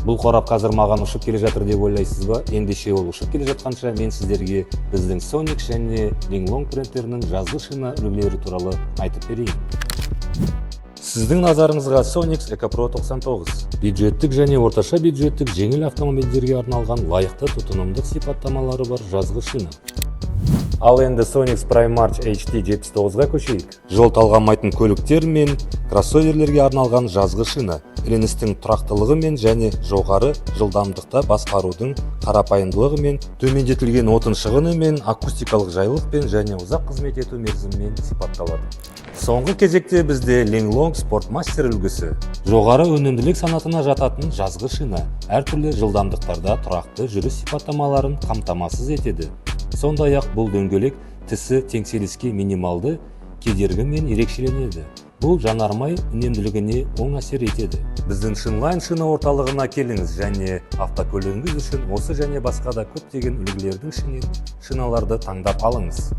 Бұл қорап қазір маған ұшып келе жатыр деп ойлайсыз ба? Ендеше, ол ұшып келе жатқанша, мен сіздерге біздің Sonex және Linglong брендтерінің жазғы шина үлгілері туралы айтып берейін. Сіздің назарыңызға Sonex EcoPro 99, бюджеттік және орташа бюджеттік жеңіл автомобильдерге арналған лайықты тұтынымдық сипаттамалары бар жазғы шина. Ал енді Sonex Prime March HD 79-ға көшейік. Жол талғамайтын көліктер мен кроссоверлерге арналған жазғы шина іліністің тұрақтылығымен және жоғары жылдамдықта басқарудың қарапайымдылығымен, төмендетілген отын шығынымен, акустикалық жайлылықпен және ұзақ қызмет ету мерзімімен сипатталады. Соңғы кезекте бізде Linglong Sportmaster үлгісі. Жоғары өнімділік санатына жататын жазғы шина әртүрлі жылдамдықтарда тұрақты жүріс сипаттамаларын қамтамасыз етеді. Сондай-ақ бұл дөңгелек тісі теңселіске минималды кедергімен ерекшеленеді. Бұл жанармай үнемділігіне оң әсер етеді. Біздің Шинлайн шина орталығына келіңіз және автокөлігіңіз үшін осы және басқа да көптеген үлгілердің ішінен шиналарды таңдап алыңыз.